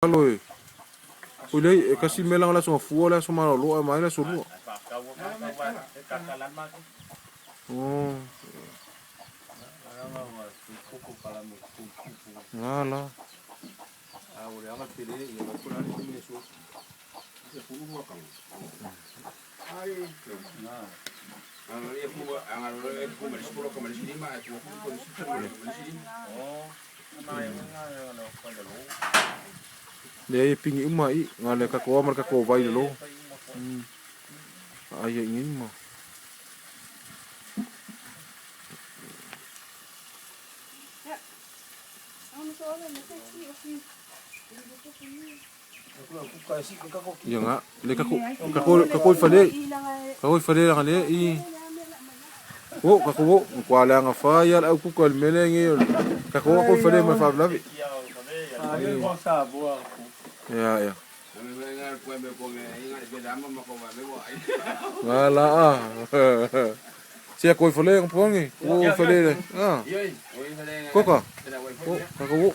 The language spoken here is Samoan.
Alo e. Oi lei e kasi mela ngala so fua la so malo a mai la so lua. Oh. Ngala. Lea e pingi uma i nga le kakoa ma le kakoa vai le lo. Ai ai ngi ma. Ia nga le kako kako kako i fale kako i fale nga le i o kako o kwa le nga fa ia au kuka le mele ngi kako kako i fale ma fa lavi. Ya ya. Nga la a. Sia koi fale ng puangi. O fale le. Ah. Koka. O kako o.